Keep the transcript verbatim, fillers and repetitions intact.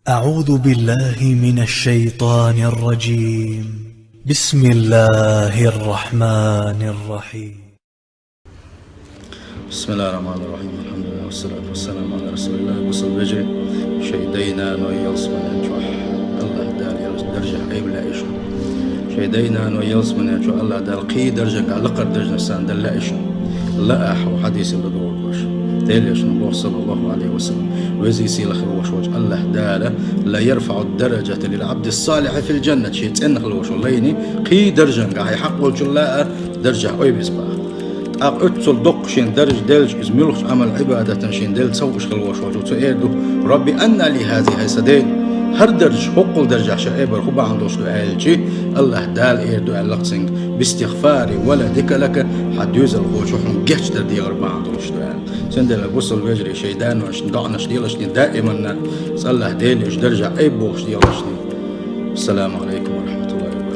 أعوذ بالله من الشيطان الرجيم. بسم الله الرحمن الرحيم. بسم الله الرحمن الرحيم. الحمد لله والصلاة والسلام على رسول الله. Бусалба вежарий, шоай дай-наной ялсмален чу АллахӀ Дала даржа айбла иштта. Шоай дай-наной ялсмален чу АллахӀ Дала кхий даржанга лакхара даржаш царна делла иштта. Ла ахьу хьадисал ладугӀургаш. Делан Элчано боху, саллаллахӀу Ӏалайхи ва саллам: Веза-Сийлахь хилла волуш волчу АллахӀ Дала: «Ла ярфаӀу даражата лил Ӏабдис-салихьи фил джанна», шен цӀенна хилла волуш волу лайни кхий даржанга хьайн хьакъ волчул а даржа ойбуьза баха. ТӀаккха оццул доккха шен даржа делча, иза муьлхачу Ӏамал-Ӏибадатан шен делла ца хууш хилла волуш волчо, цо эр ду: «Рабби, анна ли хӀазихӀи, хӀай сан Дела, хӀара даржа, хӀоккхул даржехь ша айбар хӀун бахьана долуш ду?» аьлча, АллахӀ Дала эр ду аьлла цуьнга: «Бистигъфари валадика лака, хьан доьзалхочо хьуна гечдар дехар бахьана долуш ду», аьлла. Цундела, бусалба вежарий, шайн да-наношна доӀанаш делаш даиманна, АллахӀ Дела уьш даржа айбохуш делаш. Ассаламу Ӏалайкум ва рахьматуллахӀи ва баракатухӀ.